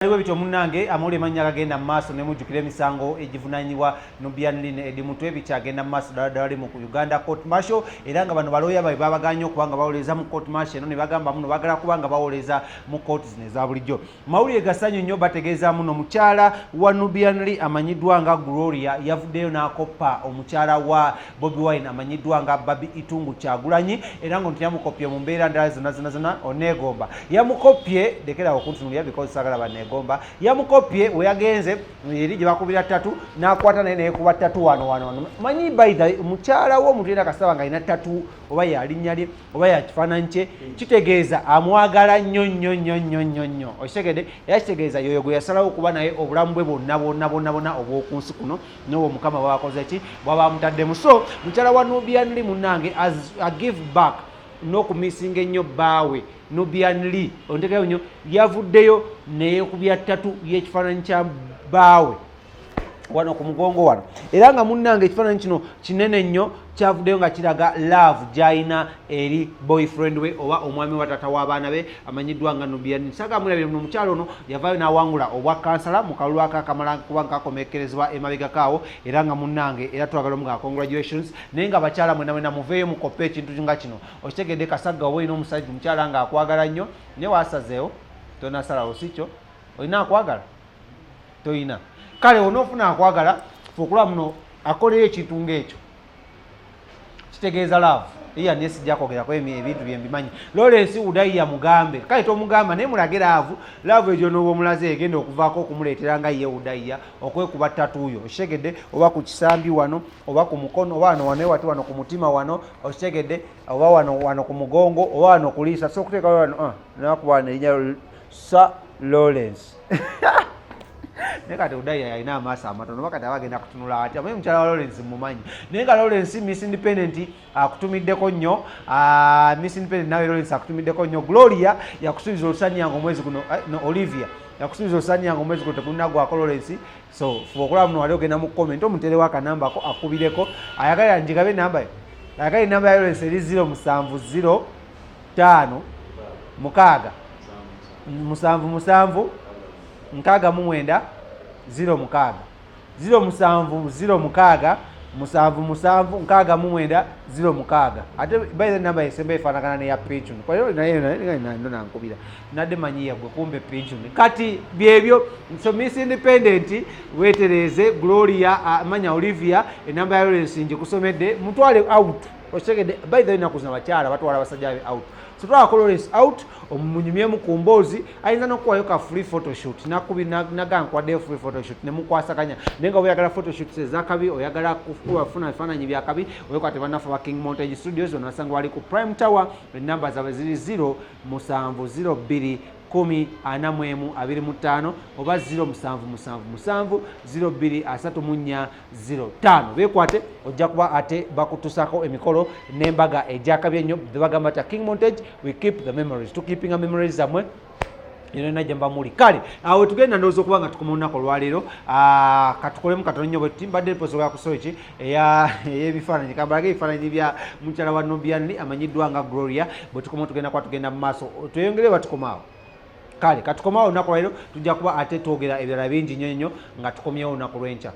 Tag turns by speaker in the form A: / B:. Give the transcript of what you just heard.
A: Aliwo bityo munnange, amawulire mannya gagenda mu maaso ne mujjukira emisango egivunanyibwa Nubian Li ne Eddie Mutwe bikyagenda mu maaso ddala ddala mu Uganda Court Martial, era nga bano balooya babe babaganye okuba nga bawoleza mu court martial eno ne bagamba muno bagala kuba nga bawoleza mu kooti zino eza bulijjo. Mawulire gasanyu nnyo, bategeeza muno mukyala wa Nubian Li amanyiddwa nga Gloria yavuddeyo n'akoppa omukyala wa Bobi Wine amanyiddwa nga Barbie Itungu Kyagulanyi, era nga nti yamukopye mu mbeera ndala zonna zonna zonna oneegomba. Yamukopye, lekerawo okuntunulira because sagala baneegomba. Yamukopye we yagenze eri gye bakubira tattoo n'akwata naye neyekuba tattoo wano wano wano. Manyi by the mukyala wo omuntu yena kasaba nga alina tattoo oba yalinnya lye oba yakifaananyi kye, kitegeeza amwagala nnyo nnyo nnyo nnyo nnyo nnyo. Okitegedde? Era kitegeeza yoyo gwe yasalawo okuba naye obulamu bwe bwonna bwonna bwonna bwonna obw'oku nsi kuno n'obwo Mukama bwabakoze ki bwaba amutaddemu. So mukyala wa Nubian Li munnange, as a give back n'okumisinga ennyo bbaawe Nubian Li, ontegeera nnyo, yavuddeyo neyekubya tattoo y'ekifaananyi kya bbaawe wano ku mugongo wano. Era nga munnange ekifaananyi kino kinene nnyo, kyavuddeyo nga kiraga love gy'alina eri boyfriend we oba omwami wa taata w'abaana be amanyiddwa nga Nubian. Saga mulabire muno, omukyalo ono yavaayo n'awangula obwa kansala mu kalulu akakamala kuba nga kakomekerezebwa emabegakaawo. Era nga munnange era twagala omuga congratulations, naye nga bakyala mwena mwena muveeyo mukoppe ekintu nga kino. Okitegedde? Kasagga oba olina omusajja omukyala nga akwagala nnyo, naye wasazeewo tonasalawo, si kyo? Olina akwagala? Toyina? Kale onoofuna akwagala, fe okulaba muno akoleyo ekintu ngaekyo kitegeeza love. Iya, naye sijja kwogerako ebintu byembimanyi. Lawrence Udaiya mugambe, kale tomugamba, naye mulage love. Love egyo noba omulaze egenda okuvaako okumuleetera nga ye Udaiya okwekuba tattoo yo. Okitegedde? Oba ku kisambi wano, oba ku mukono, oba wano wano wati wano ku mutima wano, okitegedde? Oba wano wano ku mugongo, oba wano kuliisa. So okuteeka wano, ah, nakuba wano erinnya Sir Lawrence. Naye kati Udaiya yalina amaaso amatono, oba kati aba agenda kutunula atya? Naye mukyala wa Lawrence mumanyi. Naye nga Lawrence, Miss Independent akutumiddeko nnyo. Ah, Miss Independent nawe Lawrence akutumiddeko nnyo. Gloria yakusuubiza olusaniya nga omwezi guno, eh, no, Olivia yakusuubiza olusaniya nga omwezi guno tegunnagwako, Lawrence. So fuba okulaba muno wali ogenda mu comment omuterewo akanambako akubireko. Ayagala njigabe enamba ye, ayagala enamba ya Lawrence eri 070 5 6 7 7 69 06, 070 06 7 7 69 06. Ate baire namba esemba efaanagana neya pension naye naye nankubira nadde manyi yagwe, kumbe pension. Kati byebyo. So Miss Independent wetereeze. Gloria, manya Olivia, enamba ya Lawrence ngikusomedde, mutwale out. Okitegedde? By the way, ennaku zino abakyala batwala abasajja be out, so twalako Lawrence out, omunyumyemu ku mboozi, ayinza n'okuwayo ka free photoshoot. Nakubi naga nkwaddeyo free photoshoot nemukwasaganya. Naye nga oyagala photoshoots ezakabi, oyagala kufuna ebifaananyi byakabi, oyokwate bannaffe ba King Montage Studios. Bano basanga wali ku Prime Tower. Enamba zaabwe ziri 0 7 0 2 10 41 25 oba 0 7 7 7 0 2 3 4 0 5. Beekwate, ojja kuba ate bakutusako emikolo n'embaga egyakabi ennyo. Bebagamba ta King Montage, we keep the memories, tukeepinga memories zammwe yonna gye muba muli. Kale awo tugenda, ndowooza okuba nga tukoma olunaku olwaleero. Ah, katukolemu katono nnyo bwe tuti. Mbadde mpozi ku story ey'ebifaananyi, kambalage ebifaananyi bya mukyala wa Nubian Li amanyiddwa nga Gloria. Bwe tukoma tugenda kuba tugenda mu maaso, tweyongere batukomaawo. Kale katukomawo olunaku lwaleero, tujja kuba ate twogera ebirala bingi nnyo nnyo nga tukomyewo olunaku lw'enkya.